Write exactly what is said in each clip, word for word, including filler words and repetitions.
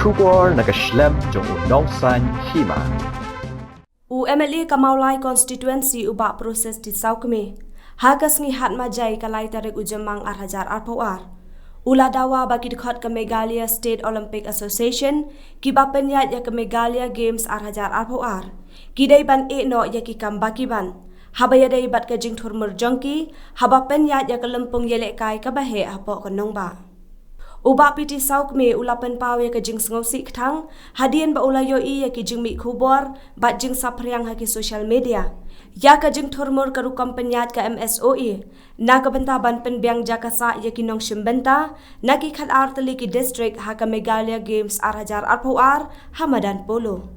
Khubor na ka shlem jong u nongsan hima. U M L A ka Mawlai Constituency u Bah Proses T Sawkmie, ha ka sngi Hatmajai ka lai tarik u Jymmang ar hajar arphew ar, u la dawa ba ki dkhot ka Meghalaya State Olympic Association kiba pynïaid ïa ka Meghalaya Games ar hajar arphew ar ki dei ban ïeh noh ïa ki kam ba ki ban, haba ïadei bad ka jingthurmur jong ki haba pynïaid ïa ka lympung ïalehkai kaba heh hapoh ka nongbah. U Bah P T Sawkmie u la pynpaw ïa ka jingsngewsih kthang hadien ba u la ïohi ïa ki jingmih khubor bad jingsaphriang ha ki social media ïa ka jingthurmur ka rukom pynïaid ka M S O E na ka bynta ban pynbiang jaka sah ïa ki nongshim bynta na ki khatar tylli ki district ha ka Meghalaya Games ar hajar arphew ar ha madan polo.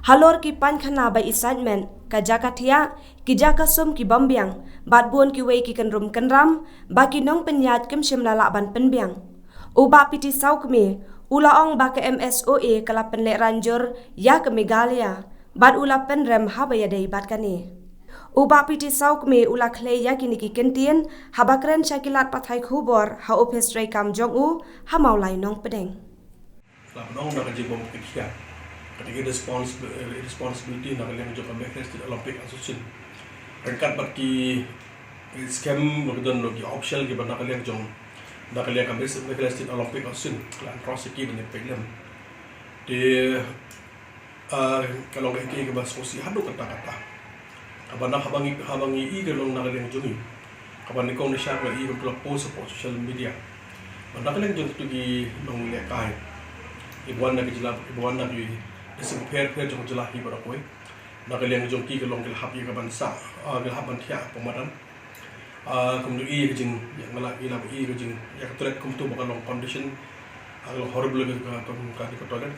Halor ki painkhana ba excitement, ka jaka thiah, ki jaka sum ki bym biang bad bun kiwei ki kynrum kynram ba ki nongpynïaid kim shym la lah ban pynbiang, u Bah P T Sawkmie u la ong ba ka M S O E ka la pynlehranjur ïa ka Meghalaya bad u la pynrem haba ïadei bad kane. U Bah P T Sawkmie u la khlei ïa kine ki kyntien haba kren sha ki lad pathai khubor ha ophis treikam jong u ha Mawlai Nongpdeng. Lah ban ong na ka jingbym kit khiah, ka dei ka respons-, responsibility na ka liang jong ka Meghalaya State Olympic Association ryngkat bad ki, ki skhem ba ki don ruh ki official kiba na ka liang jong, na ka liang ka Meghalaya State Olympic Association ka la entrust ïa ki ban ïa peit lem. Te Ah, ka long kaei kaei kaba sngewsih haduh katta katta. Kaba na haba ngi, haba ngi i ka long na ka liang jong ngi, kaba nyngkong nyngkong ngi i ka la post hapoh social media ba na ka liang jong kito ki nonglehkai, kiba wan na ki jylla, kiba wan na ki district pher pher jong ka jylla hi baroh kawei, na ka liang jong ki ka long ki la hap ïa ka ban sah, ah, ki la hap ban thiah hapoh madan. Ah, kumno i ka jing, ïa nga la, i la i ka jing, ïa ka toilet kumto ba ka long condition, ah, ka long horrible ka, ka, ka, ka, ka toilet.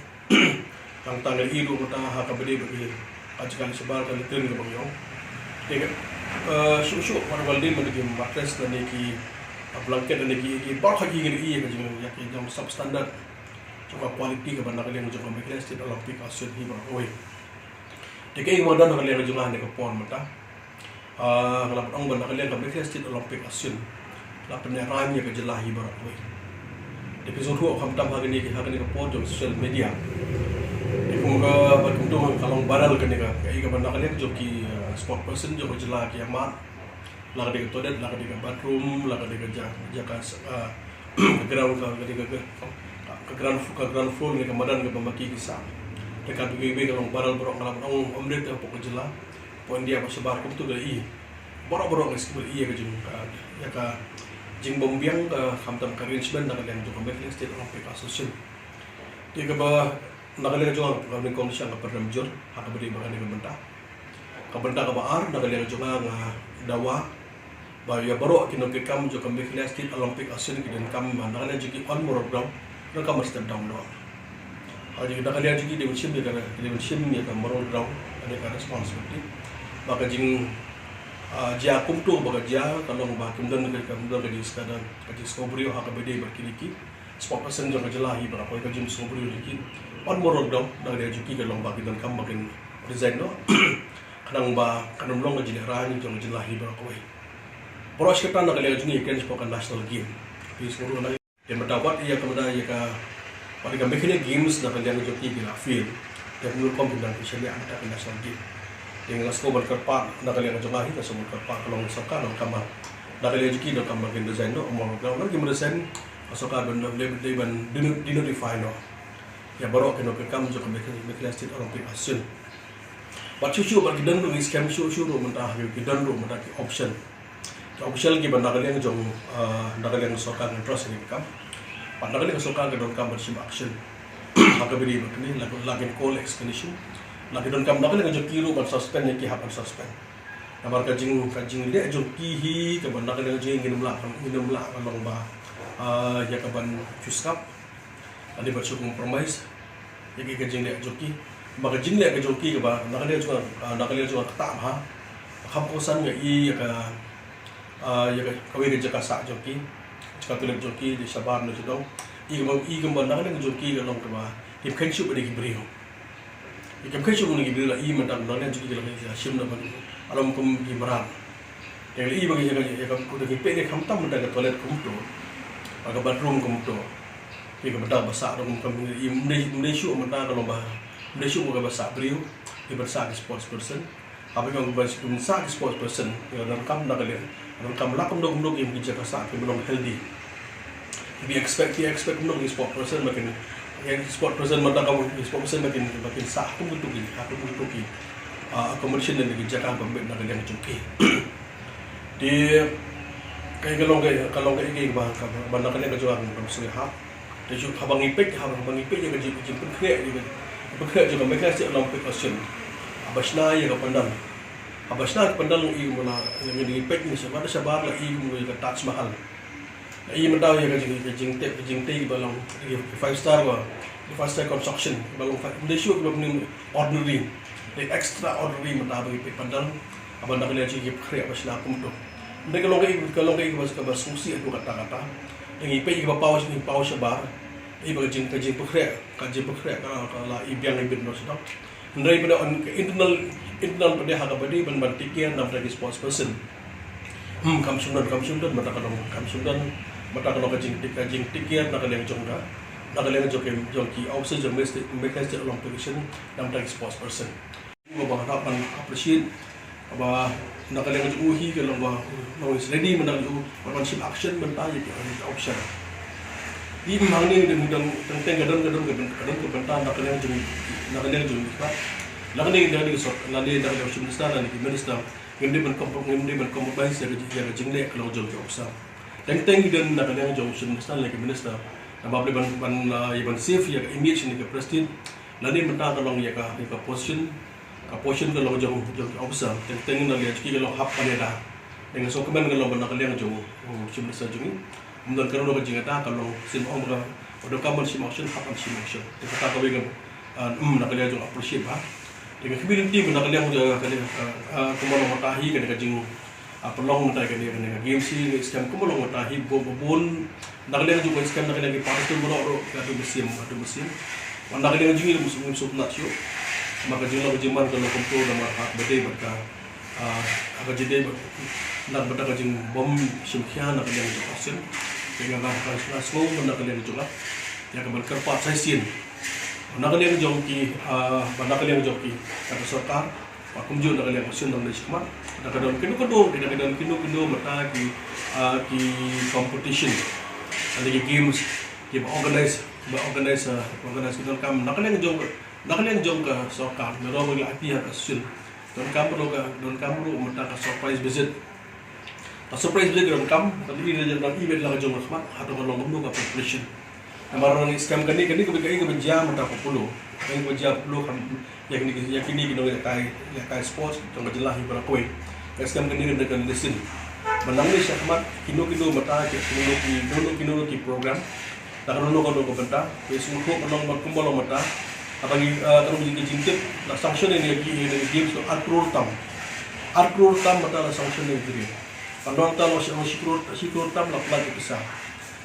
Tang tang i ruh mynta ha kaba dei ba ki, ka jaka shabar ka latrine kaba ngi ong. Te ka, ah, shuh shuh, wat la dei mynta ki mattress lane ki, ah, blanket lane ki, ki baroh ha ki ngi i ka jing, ïa ki jong substandard jong ka quality kaba na ka liang jong ka Meghalaya State Olympic Association hi baroh kawei. Te kaei kaba don ha ka liang jong nga ha kane ka por mynta. Ah, nga la ban ong ba na ka liang ka Meghalaya State Olympic Association la pynïaid ïa ka jylla hi baroh kawei. Te phi sngewthuh khamtam ha kane, ha kane ka por jong social media. Te kum ka, ba kumto ka long viral kane ka, kaei kaba na ka liang jong ki, ah, spokesperson jong ka jylla ki ïamad. La ka dei ka toilet, la ka dei ka bathroom, la ka dei ka ja-, jaka, ah, ka ground, ka, ka dei ka, ka, ka ground, ka ground floor ne ka madan kaba ma ki ki sah. Te ka bynta ka long viral baroh, nga la ban ong ym dei tang hapoh ka jylla, hapoh India ba shabar kumto ka i. Baroh baroh ngi sngewthuh ïa ka jing, ka, ïa ka jingbymbiang ka, khamtam ka arrangement na ka liang jong ka Meghalaya State Olympic Association. Te kaba na ka liang jong nga, ka nyngkong sha nga pynrem jur ha kaba dei ba kane ka bynta. Ka bynta kaba ar, na ka liang jong nga nga dawa ba ïa baroh ki nongkitkam jong ka Meghalaya State Olympic Association ki donkam ba na ka liang jong ki on moral ground, donkam ban step down noh. Ha jong ki, na ka liang jong ki dei ban shim ïa ka, dei ban shim ïa ka moral ground, ïa ka responsibility. Ba ka jing, ah, jia kumto ba ka jia, ka long ba kim don ka, kim don ka jingskadang, ka jingsngewbriew ha kaba dei bad kine ki spokesperson jong ka jylla hi baroh kawei, ka jingsngewbriew jong ki. On moral ground, na ka liang jong ki ka long ba ki donkam ba kin resign noh. Khnang ba kan ym long ka jinglehrain jong ka jylla hi baroh kawei. Baroh shi katta na ka liang jong ngi kren shaphang ka national game. Phi sngewthuh na, te mynta wat ïa ka, mynta ïa ka, wat ïa ka Meghalaya Games na ka liang jong ki ki la fail. Te kumno kum ki nang ki shaniah mynta ka national game. Te nga sngewbha ban kyrpad na ka liang jong nga hi, nga sngewbha ban kyrpad ka long sorkar donkam ba, na ka liang jong ki donkam ba kin resign noh, mo, donkam ba kin resign. Ka sorkar ban dei, dei ban deno-, denotify noh ïa baroh ki nongkitkam jong ka Meghalaya, Meghalaya State Olympic Association. Bad shuh shuh bad ki don ruh, ngi skhem shuh shuh ruh mynta ha ki don ruh mynta ki option. Ki official kiba na ka liang jong, ah, na ka liang sorkar ngan trust ïa ki kam. Bad na ka liang sorkar ka donkam ban shim action ha kaba dei bad kane, la, la kin call explanation. La ki donkam na ka liang jong ki ruh ban suspend ïa ki, hap ban suspend. Namar ka jing, ka jingleh jong ki hi kaba na ka liang jong ngi ngim lah, ngim lah ka long ba, ah, ïa ka ban shu sngap. Lane ban shu compromise ïa ki, ka jingleh jong ki. Ba ka jingleh ka jong ki kaba na ka liang jong nga, ah, na ka liang jong nga kata bha. Kham kongsan nga i ïa ka, ah, ïa ka, kawei ka jaka sah jong ki, jaka toilet jong ki, jaka shabar ne jadong. I kaba, i kaba na ka liang jong ki ka long kaba kim kheiñ shuh ba dei ki briew. Kim kheiñ shuh ba dei ki briew, la i mynta na ka liang jong ki la, la shim na ban, alom kum ki mrad. Te la i ba ki ïa ka, ïa ka, da ki peit ne khamtam mynta ka toilet kumto, ba ka bathroom kumto. Ïa ka bynta ba sah ruh kum ym dei, ym dei shuh mynta ka long ba, ym dei shuh ka ba sah briew, ïa ba sah ki sports person. Haba ki ong ba sah ki sports person, ïa donkam na ka liang, donkam la kumno kumno ki jaka sah ki ba long healthy. Ki expect, ki expect kumno ki sports person ba kin, ïa ki sports person mynta ka ki sports person ba kin, ba kin sah kum kumto ki, ha kum kumto ki, ah, accommodation lane ki jaka ba bit na ka liang jong ki. Te ka, ka long ka, ka long ka, ka ba, ka ba na ka liang ka jong ka ba sngewhap. Te shu haba ngi peit, haba, haba ngi peit ïa ka jing, jingpynkhreh, ïa ka jingpynkhreh jong ka Meghalaya State Olympic Association. Haba shna ïa ka pandal. Haba shna ka pandal ngi i mula, ïa ngi peit ngi shu, haba shabar la i mula ïa ka Taj Mahal. La i mynta ïa ka jing, ka jingtei, ka jingtei ba long, ïa ka five star ba, ïa ka five star construction, ba long five, ym dei shuh ba ni ordinary. Dei extraordinary mynta ba ngi peit pandal. Haba na ka liang jong ki pynkhreh ba shna kumto. Ym dei ka long ka, ka long ka, ka ba, ka ba sngewsih haduh katta katta. Ngi peit ïa ka ba paw, ngi paw shabar. Ïa ba ka jing, ka jingpynkhreh, ka jingpynkhreh ka, ka la i biang i bit noh sdang. Hynrei pat on ka internal, internal pat ha ka ba dei ban, ban take care na bynta ki sports person. Hmm, kam shym don, kam shym don, mynta ka long, kam shym don, mynta ka long ka jing, ka jing take care na ka liang jong ka, na ka liang jong ki, jong ki officer jong Meghalaya State, Meghalaya State Olympic Commission, na bynta ki sports person. Ba, ba hap ban appreciate, ba na ka liang jong u hi ka long ba, long is ready mynta u, ban, ban shim action mynta ïa ki, ïa ki officer. Te hangne dang, dang, dang teng ka don, ka don, ka don, ka don ka bynta na ka liang jong, na ka liang jong u. Lane, lane, so, lane, lane u Chief Minister, lane ki minister, ngim dei ban compro-, ngim dei ban compromise ïa ka, ïa ka jingleh ka long jong ki officer. Teng teng ngi don na ka liang jong u Chief Minister, lane ki minister. Namar balei ban, ban, ah, ïa ban save ïa ka image ne ka prestige. Lane mynta ka long ïa ka, ïa ka position, ka position ka long jong, jong ki officer. Teng teng na liang jong ki ka long hap ban ïada. Te nga sngewkmen ka long ba na ka liang jong u Chief Minister jong ngi, ym don kano kano ka jingïada, ka long shisien ong ba ka, ba donkam ban shim action, hap ban shim action. Te kata kawei ka, ah, ym, na ka liang jong appreciate bha. Te ka community ba na ka liang jong ka, ah, ah, kumba long mynta hi kane ka jing, ah, pynlong mynta kane, kane ka games hi, kane ka scam kumba long mynta hi, bun, bun, na ka liang jong ka scam, na ka liang ki participant baroh, baroh, ka dum mynsiem, ka dum mynsiem. Wan na ka liang jong ngi ym sngewtynnat shuh. Namar ka jinglong ka jingman ka long kumto namar ha ba dei bad ka, ah, ha ka jingdei bad, na bynta ka jingbym shim khia na ka liang jong ka seng. Te nga, nga, nga sngew na ka liang jong nga, ïa ka ban kyrpad sa shisien na ka liang jong ki, ah, ba na ka liang jong ki, ka sorkar, ba kumjuh na ka liang ka seng nang leit shakhmat. Na ka don kino kino, na ka don kino kino mynta ki, ah, ki competition, lane ki games, ki ba organize, ba organize, ah, organize ki donkam na ka liang jong, na ka liang jong ka sorkar. Ngi ruh ngi la ïathuh ha ka seng, donkam ruh ka, donkam ruh mynta ka surprise visit. Ka surprise visit ka donkam, ka dei ka jong ka event la ka jong ka khmat, hato ka long kumno ka preparation. Namar ngi scam kane, kane ka bynta ka jia mynta popular. Kane ka jia popular kam, ïa kine, ïa kine ki nongïakai, ïakai sports jong ka jylla hi baroh kawei. Ka scam kane ka dei ka lesson. Ba nangne shakhmat, kino kino mynta, kino kino, kino kino ki program. Na kano kano ka bynta, phi sngewthuh ka long ba kumba long mynta. Haba ngi, eh, ka long ka jingtip, la sanction ïa ki, ïa ki games ka ar klur tam. Ar klur tam mynta la sanction ïa ki. Ka long ta long shi, shi klur, shi klur tam la pynlait ki pisa.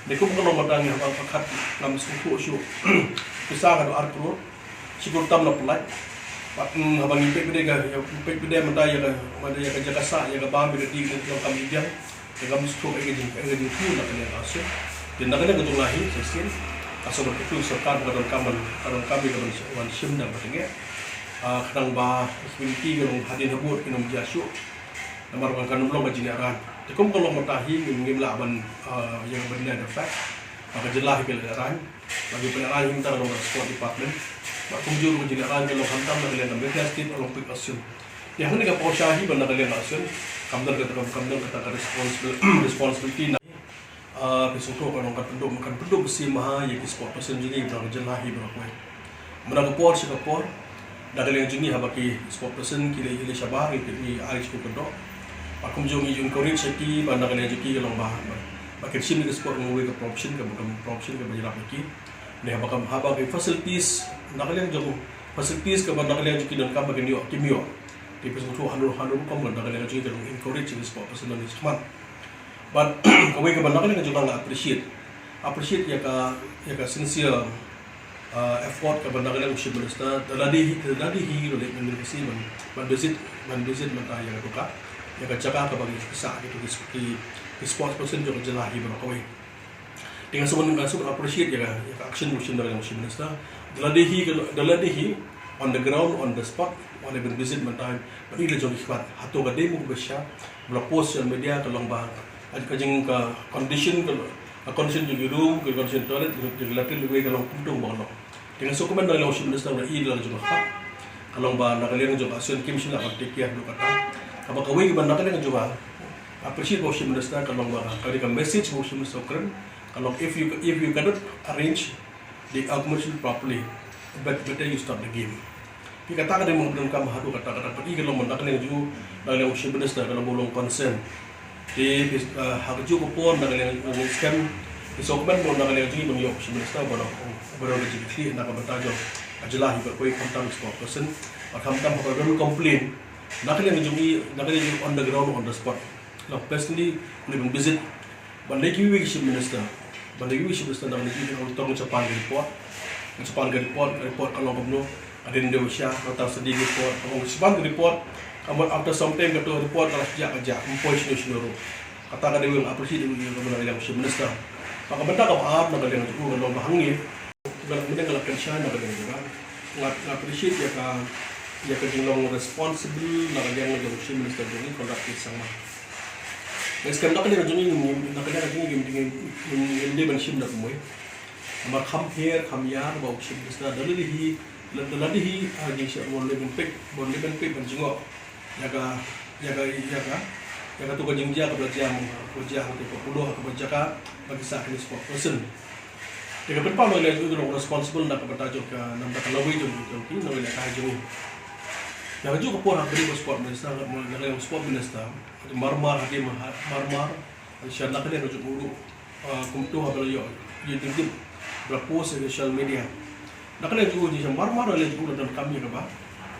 Te kumba ka long mynta ngi haba pyrkhat ngam sngewthuh shuh. Pisa ka dei ar klur. Shi klur tam la pynlait. Bad, mm, haba ngi peit beit ka, ïa, peit beit mynta ïa ka, mynta ïa ka jaka sah, ïa ka bam, ïa ka dih, ïa ka kam ïa ka kam sngewthuh ïa ka jing, ïa ka jingtip na ka liang ka seng. Te na ka liang ka jong nga hi, sa shisien, ka sngewbha ka sorkar ba ka donkam ban, ka donkam ïa ka ban, ban shim da ba teng ïa. Ah, khnang ba community ka long hadien habud ki nang jia shuh. Namar ba kan ym long ka jingïaran. Te kum ka long mynta hi ngim, ngim lah ban, ah, ïa ban deny the fact ba ka jylla hi ka la ïaran. Ba ki pynïaran hi mynta ka long ka sport department. Ba kumjuh ruh ka jingïaran ka long khamtam na ka liang ka Meghalaya State Olympic Association. Te hangne ka pyrshah hi ba na ka liang ka association kam don kata, kam don kata ka responsible, responsibility na. Ah, phi sngewthuh ka long kan pynduh, kan pynduh mynsiem bha ïa ki sport person jong ngi na ka jylla hi baroh kawei. Mynta ka por sha ka por, na ka liang jong ngi haba ki sport person ki leit, ki leit shabar, ki, ki ai sha ki kyndoh. Ba kumjuh ngi encourage ïa ki ba na ka liang jong ki ka long ba, ba, ba kin shim ïa ka sport kum kawei ka profession, ka, ka profession kaba ïarap ïa ki. Te haba ka, haba ki facilities, na ka liang jong facilities kaba na ka liang jong ki donkam ba kin ïoh, kim ïoh. Te phi sngewthuh hangno hangno rukom ba na ka liang jong ngi ka long encourage ïa ki sport person na ka shakhmat. Bad kawei kaba na ka liang jong nga nga appreciate. Appreciate ïa ka, ïa ka sincere, uh, effort kaba na ka liang u Chief Minister, da lade hi, da lade hi ruh leh mynta ka sngi ban, ban visit, ban visit mynta ïa ka dukan, ïa ka jaka kaba ngi sah kito ki, ki, ki sports person jong ka jylla hi baroh kawei. Te nga sngewbha, nga sngewbha appreciate ïa ka, ïa ka action ka jong u Chief Minister. Da lade hi, da lade hi on the ground, on the spot, on the visit mynta, bad i la jong i khmat hato ka dei mo kaba shisha. Ba la post social media ka long ba ka jing ka condition, ka condition jong ki room, ka condition toilet, jong ki latrine, ka long kumto ba ka long. Te nga sngewkmen na ka liang u Chief Minister ba i la jong ka khmat. Ka long ba na ka liang jong ka Association kim shym la ban take care haduh katta. Kaba kawei kaba na ka liang jong ka appreciate ba u Chief Minister ka long ba ka dei ka message ba u Chief Minister u kren. Ka long if you, if you cannot arrange the accommodation properly, bet-, better you stop the game. Te kata ka dei mo ka donkam haduh katta katta, bad i ka long ba na ka liang jong u, na ka liang u Chief Minister ka long ba u long concern. Te, ah, ha kajuh ka por na ka liang jong u skhem, te sngewkmen mo na ka liang jong i ban ïoh u Chief Minister ba u, ba u ka jingkitkhlieh na ka bynta jong ka jylla hi baroh kawei, khamtam spokesperson, bad khamtam ha ka don complain. Na ka liang jong i, na ka liang jong i on the ground, on the spot. Long personally, u la ban visit. Ban leit kiwei ki Chief Minister. Ban leit kiwei ki Chief Minister na ka liang jong i, tang shaphang ka report. Shaphang ka report, ka report ka long kumno. Hadien dei u sha, ka tang study report, ka ong shaphang ka report. Ka mut after some time kato report ka la jia ka jia, ym poi shano shano ruh. Kata ka dei wei nga appreciate ïa u, ïa u, na ka liang u Chief Minister. Bad ka bynta kaba ar na ka liang jong u ka long ba hangne. Ka la, mynta ka la kynshai na ka liang jong nga. Nga, nga appreciate ïa ka, ïa ka jinglong responsible na ka liang jong u Chief Minister jong ngi Conrad K Sangma. Nga skhem na ka liang jong ngi, na ka liang jong ngi, ngim, ngim, ngim, ngim dei ban shim da kumwei. Namar kham pher, kham ïar ba u Chief Minister da lade hi, da lade hi, ah, jingshisha ba u leh ban peit, ba u leh ban peit ban jngoh ïa ka, ïa ka, ïa ka, ïa kato ka jingjia kaba la jia, kaba la jia ha kaba puro, ha kaba jaka ba ki sah kine spokesperson. Te ka pynpaw na ka liang jong u ka long responsible na ka bynta jong ka, na ka bynta ka lawei jong, jong ki nongïalehkai jong ngi. Ïa kajuh ka por ha ka dei ka sport minister, na ka liang sport minister, mar mar ha dei mar mar, sha na ka liang jong u ruh, ah, kumto haba la ïoh, ïoh dip dip ba la post ha social media. Na ka liang jong u jingshisha mar mar na ka liang jong u la donkam ïa kaba,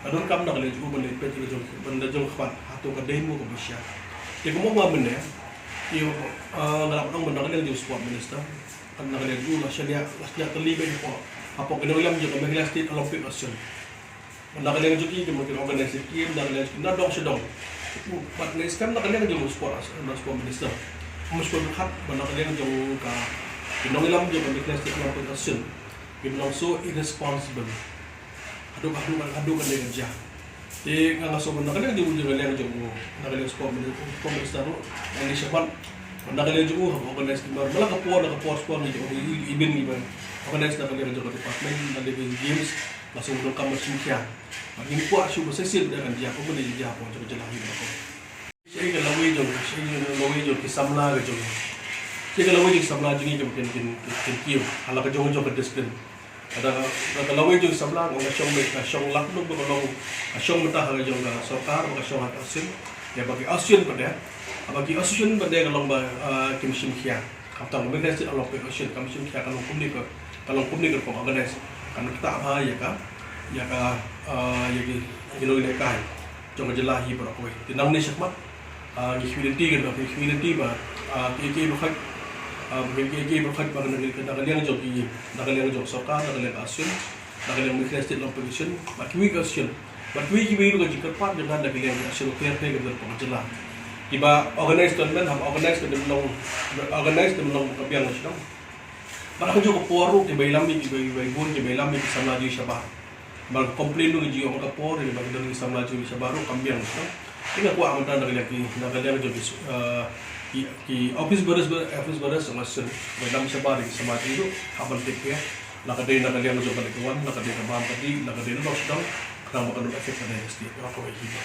la donkam na ka liang jong u ban leit peit ïa ka jong, ban leit jong khmat hato ka dei mo kaba shisha. Te kumba mynne, ïa, ah, nga la ong ba na ka liang jong u sport minister, na ka liang jong u la shaniah, la shaniah tylli beit hapoh, hapoh ki nongïalam jong ka Meghalaya State Olympic Association. Na ka liang jong ki, ki mut ki organize ki, na ka liang jong ki, na dong sha dong. Bad nga skhem na ka liang jong u sport, na sport minister, um sport khat, bad na ka liang jong ka, ki nongïalam jong ka Meghalaya State Olympic Association ki long so irresponsible. Haduh, haduh, haduh ka dei ka jia. Te nga, nga sngew ba na ka liang jong u, jong ka liang jong u, na ka liang sport minister, sport minister ruh, nga ïa shabar. Na ka liang jong u haba organize ki mar, ba la ka por, la ka por sport ngi jong u, i, i, i bin ngi ban organize na ka liang jong ka department, na ka liang games, nga sngew ba donkam ban shim khia. Bad ngim kwah shuh ba shisien ba kan jia kumba dei jia hapoh jong ka jylla hi baroh. Shaei ka lawei jong, shaei ka lawei jong ki samla ka jong, shaei ka lawei jong ki samla jong ngi kaba kin, kin, kin, kin kiew ha la ka jong, jong ka discipline. Ka da, ka, ka lawei jong ki samla, ka shong, ka shong lak nuk ba ka long, ka shong mynta ha ka jong ka sorkar, ba ka shong ha ka association. Ïa ba ki association pat de, ba ki association pat de ka long ba, ah, kim shim khia. Khamtam ka Meghalaya State Olympic Association kam shim khia, ka long kumne ka, ka long kumne ka rukom organize. Kan ktah bha ïa ka, ïa ka, ah, ïa ki, ïa ki nongïalehkai jong ka jylla hi baroh kawei. Te nangne shakhmat, ah, ngi khmih lynti, ngi khmih lynti ba, ah, kiei kiei baroh, ah, kiei kiei baroh ba na ka liang jong ki, na ka liang jong sorkar, na ka liang association, na ka liang Meghalaya State Olympic Association, bad kiwei ki association, bad kiwei kiwei ruh ka jingkyrpad jong nga na ka liang ki association bapher bapher ka dei hapoh ka jylla. Kiba organize tournament, haba organize ka dei ban long, organize ka dei ban long ka biang sha dong. Bad ha kajuh ka por ruh kiba ïalam ïa ki, kiba, kiba bun kiba ïalam ïa ki samla jong ngi shabar. Bad ka complain ruh ka jong ka por, ïa ba ki don ki samla jong ngi shabar ruh kam biang sha dong. Te nga kwah mynta na ka liang ki, na ka liang jong ki, eh, ki, ki office bearers, office bearers jong ka association, ba ïalam shabar ïa ki samla jong ngi ruh, hap ban take care. La ka dei na ka liang jong ka dei ka wan, la ka dei ka bam ka dih, la ka dei na dong sha dong, khnang ba kan ym affect ka dynasty, ïa kawei hi ba.